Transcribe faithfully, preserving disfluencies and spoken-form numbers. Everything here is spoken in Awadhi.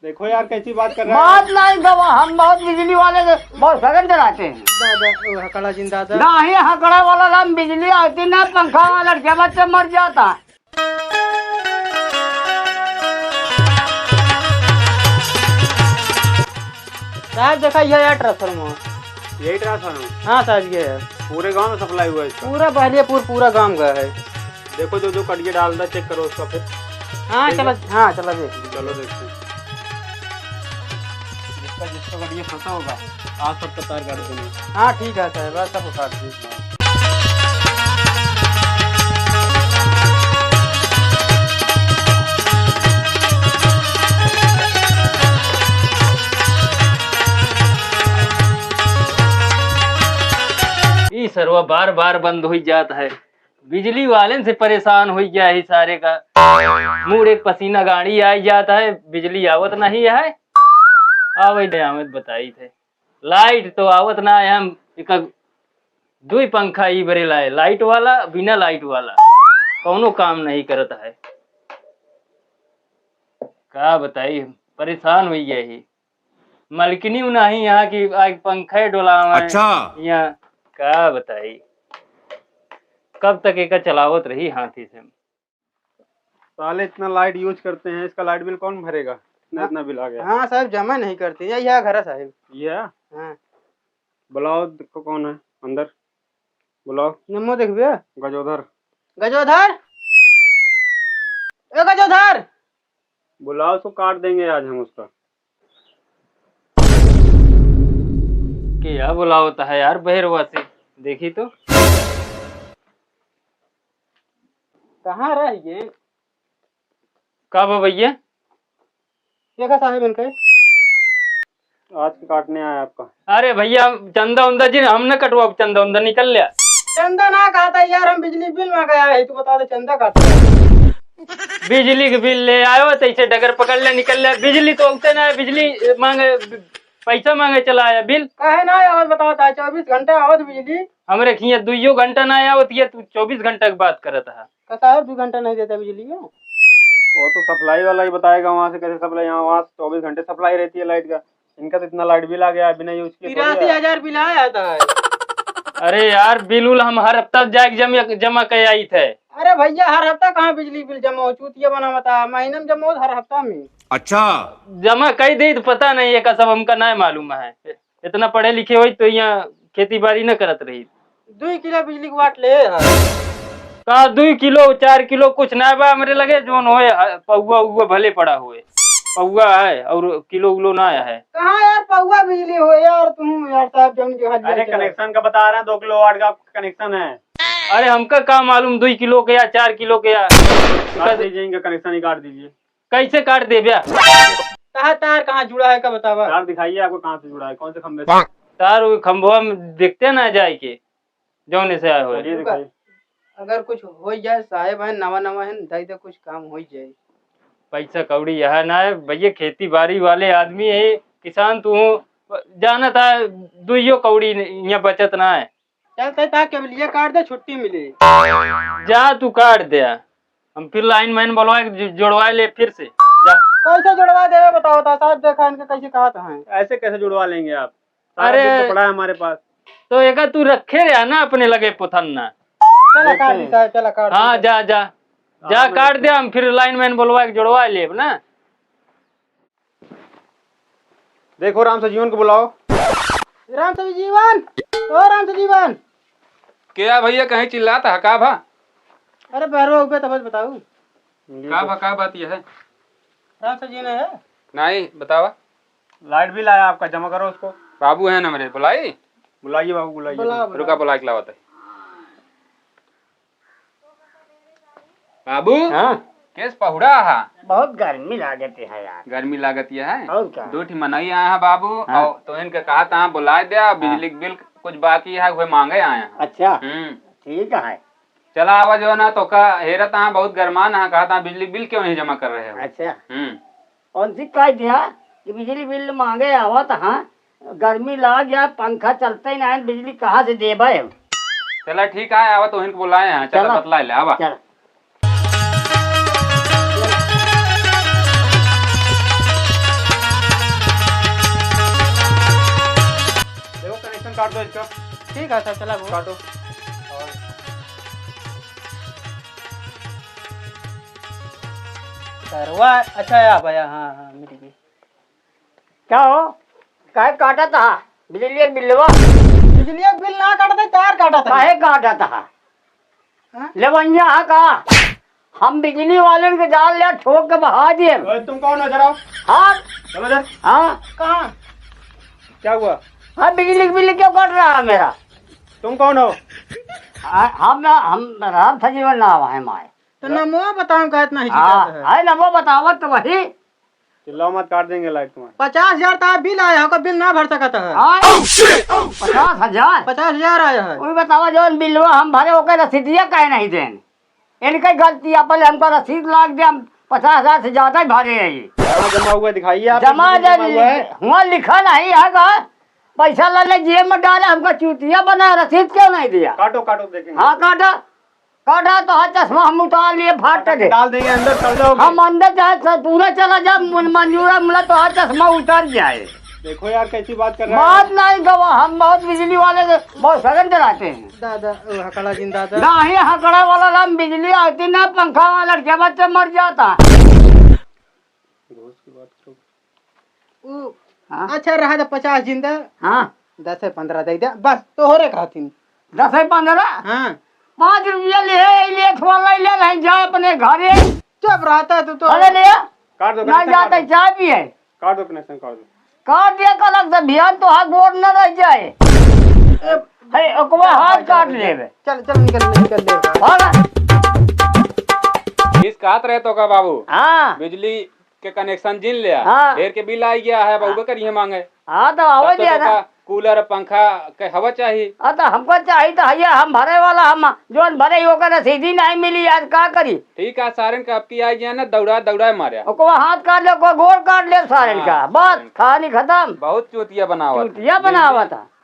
देखो यार, कैसी बात कर रहा है। बात नहीं गवा, हम बहुत बिजली वाले के बहुत सगन चलाते हैं। दादा, ओ हकड़ा जिन दादा। नहीं, हकड़ा वाला ना, बिजली आती ना, पंखा वाला के बच्चे मर जाता। साहब, देखा, ये है ट्रांसफार्मर। यही ट्रांसफार्मर? हाँ साहब, ये है। पूरे गांव में सप्लाई हुआ है इसका? पूरा बहलियापुर, पूरा गांव का है। देखो, जो जो कटिया डाल रहा, चेक करो उसका फिर। हाँ, ठीक है। चलो, हाँ, चलो, देख लीजिए। चलो, देखते हैं। जिसका, जिसका कटिया फंसा होगा, आज सबका तार काट देंगे। हाँ, ठीक है सर, बस सब काट दीजिए। ई सरवा बार बार बंद हुई जात है। बिजली वालेन से परेशान हुई गया ही सारे का। मूड़ एक पसीना गाड़ी आई जात है, बिजली आवत नहीं है। आवत, आवत बताई थे। लाइट तो आवत ना है, हम एक दुई पंखा ई बरे लाए, लाइट वाला, बिना लाइट वाला, कौनो काम नहीं करत है। का बताई, परेशान हुई गया ही। मलकिनी उ नाही यहाँ की, आइ पंखे डोलावे। अच्छा। यहाँ का बताई, कब तक एका चलावत रही हाथी से। साले इतना लाइट यूज़ करते हैं, इसका लाइट बिल कौन भरेगा? इतना, हाँ। इतना बिल आ गया। हाँ साहब, जमा नहीं करते। यही है घर है साहब। ये है? हाँ। बुलाओ, देखो कौन है अंदर, बुलाओ। नमो देखबे। गजोधर। गजोधर, ए गजोधर। बुलाओ, उसको काट देंगे आज हम उसका। क्या बुलावत है यार बहेरवा से, देखी तो। कहाँ रह गए? का बा भैया? देखा साहब इनके। आज के काटने आया आपका। अरे भैया, चंदा उंदा जी, हम न कटवाब, चंदा उंदा निकल लिया। चंदा ना कहता यार, हम बिजली बिल मांगे आए हैं, तू बता दे चंदा कहता है। बिजली के बिल ले आयो, तैसे डगर पकड़ ले, निकल ले। बिजली तो उगते ना है, बिजली मांगे, पैसा मांगे चला आया, बिल। काहे ना आवत बताओ ता, चउबीस घंटा आवत बिजली। हमरे खिया दुइयो घंटा ना आवत, ये तू चउबीस घंटा की बात करत है। का साहब, दो घंटा नहीं देता बिजली है? वो तो सप्लाई वाला ही बताएगा, वहाँ से कैसे सप्लाई, यहाँ, वहाँ से चउबीस घंटे सप्लाई रहती है लाइट का। इनका तो इतना लाइट बिल आ गया, बिना यूज़ किए थोड़ी तिरासी हजार बिल आया था। अरे यार, बिल उल हम हर हफ्ता जाके जम-, जमा कर आई थे। अरे भैया, हर हफ्ता कहाँ बिजली बिल जमा हो? चूतिया बना बता, महीना में जमा हो, हर हफ्ता में। अच्छा। जमा कई दे तो पता नहीं है, का सब हमका नहीं मालूम है। इतना पढ़े लिखे होई तो यहाँ खेती बाड़ी न करत रही। दुई किलो बिजली के वाट ले है। का दुई किलो, चार किलो कुछ ना बा हमरे लगे, जोन होए, ह-, पौवा उवा भले पड़ा होए। पौवा है और किलो उलो ना आया है। कहाँ यार पौवा बिजली होए यार, तुम यार साहब जौन के हाथ अरे जाए चला। कनेक्शन का बता रहे हैं, दो किलो वाट का कनेक्शन है। अरे हमका का मालूम दुई किलो के या चार किलो के या। काट दीजिए इनका कनेक्शन ही काट दीजिए। कैसे काट देब्या? कहाँ तार कहाँ जुड़ा है का बतावा? तार दिखाइए आपको कहाँ से जुड़ा है, कौन से खंभे से? तार वो खंभवा में देखते ना जाए के, जौने से आए होए। चलिए दिखाइए। अगर कुछ हो जाए, साहेब हैं, नवा नवा हैं, दाई दे कुछ काम हो जाए। पैसा कौड़ी यहाँ ना है भैया, खेती बाड़ी वाले आदमी है, किसान तू हो, जाना था दुइयो कौड़ी यहाँ बचत ना है। चल, तै ता केबलिया काट दे, छुट्टी मिली। जा, तू काट दे। हम फिर लाइन मैन बोलवा के जो-, जोड़वा ले फिर से। जा। कैसे जोड़वा देवे, बताओ ता साहब, देखा इनके कैसे कहत हैं। ऐसे कैसे जुड़वा लेंगे आप? सारा अरे, दिन तो पड़ा है हमारे पास। तो एका तू रखे रहा ना अपने लगे पुथन्ना। चला काट दी साहब, चला काट दी। हाँ, जा, जा। जा, काट दे, हम फिर लाइन मैन बोलवा के जोड़वा लेब ना। देखो राम सजीवन को बुलाओ। राम सजीवन, ओ राम सजीवन। क्या भैया, कहीं चिल्लात है का भा? अरे बहरो उबे तब बताऊ। का भा, का बात यह है? राम सजीवन है? नहीं, बतावा। लाइट बिल आया आपका, जमा करो उसको। बाबू है ना मेरे, बुलाई? बुलाइए बाबू, बुलाइए। बुलाओ, रुका, बुलाओ। बुला के लावत है। बाबू, हाँ? केस पहुड़ा हा? बहुत गर्मी लागत है यार। गर्मी लागत है? और का? दो ठी मनई आया है बाबू, हाँ। और तो इनके कहा था बुलाए दे, हाँ। बिजली के बिल कुछ बाकी है, वह मांगे आया है। अच्छा, हम्म। ठीक है। चला आवा जो ना, तो का हेरत हाँ, बहुत गरमान हाँ, कहा था बिजली बिल क्यों नहीं जमा कर रहे हो? अच्छा। हम्म। उनसे कह दिया कि बिजली बिल मांगे आवत हाँ, गर्मी लाग गया, पंखा चलते ही ना है, बिजली कहाँ से देबे हम? चला ठीक है, आवा तो इनको बुलाए हैं, चला चला। बतला ले, आवा। चला। तो इसका ठीक है, अच्छा, चला वो। काटो। सरवा, अच्छा, या भैया, हाँ, हाँ, मिल गई। क्या हो? काहे काटत हा? बिजली के बिलवा? बिजली के बिल ना काटत है, तार काटत है। काहे काटत हा? हाँ? लेवनिया हा का? हम बिजली वालन के जाल ले ठोक के बहा दिए। ओए, तुम कौन हो? इधर आओ। हाँ? चलो इधर। हाँ? कहाँ? क्या हुआ? हाँ, बिजली के बिल क्यों कट रहा है मेरा? तुम कौन हो? आ, हम ना, हम राम सजीवन नाम है माए। तो नमो बताओ, का इतना हाँ, हिचकिचात है? अरे नमो बतावत तो वही। चिल्लाओ मत, काट देंगे लाइट तुम्हारी। पचास हजार तो बिल आया है, ओकर बिल ना भर सकत है। हाँ? पचास हजार? पचास हजार आया है। वही बतावा, जौन बिलवा हम भरे, ओकर रसीदिया काहे नहीं देन? इनके गलती, अपन हमको रसीद लाग दे, हम पचास हजार से ज्यादा ही भरे हैं ये। कहाँ जमा हुआ है, दिखाइए आप, जमा कितना जमा हुआ है? हुआ लिखा नहीं है का? पैसा ले ले जेब में डाले, हमको चूतिया बना, रसीद क्यों नहीं दिया? काटो, काटो, देखेंगे। हाँ, काटा। काटा तो हाँ, चश्मा हम उतार लिए, फाट के। डाल देंगे अंदर, चल जाओगे। हम अंदर चाहे स-, पूरा चला जा, मन-, मंजूरा मिला तो हाँ, चश्मा उतर जाए। देखो यार, कैसी बात कर रहे हैं। बात नहीं गवा, हम बहुत बिजली वाले से बहुत सगन डराते हैं। दादा, ओ हकड़ा जिन दादा। नहीं, हकड़ा वाला नाम बिजली आती ना, पंखा वाला लड़के बच्चे मर जाता। घूस की बात करो। उ, हाँ? अच्छा, रहा दे, पचास जिन दे। हाँ। दस है, पन्द्रह दे दे, बस, तोहरे कहतीन। दस है, पन्द्रह? हाँ। पाँच रुपया ले, ले, थोड़ा ले, ले, नहीं, जा अपने घरे। चुप रहता तू तो। अरे ले। काट दो, ना connection जाता काट दो। चाय पिए। काट दो, connection काट दो। काट दिया, कलक से भियान तो हाथ गोड़ न रह जाए। ए, है, ओकवा चल, हाथ चल, काट चल, लेबे। चल, चल, निकल, निकल ले। भागा। इस कहत रहे तो का बाबू? हाँ। बिजली के connection जिन लिया। हाँ। ढेर के बिल आ गया है, बाबू हाँ। करिए मांगे। हाँ, तो आवे तब तो दिया ना। तोका कूलर, पंखा के हवा चाही। हाँ, तो हमको चाही तो हैया, हम भरे वाला, हम जौन भरे ही ओकर रसीदी नहीं मिली, आज का करी? ठीक है, सारन का अबकी आई जाए ना, दौड़ा, दौड़ा मारे। ओको हाथ काट ले, ओको गोड़ काट ले सारन हाँ, का। बस, सारन। कहानी खतम। बहुत चूतिया बनावत। चूतिया बनावत है।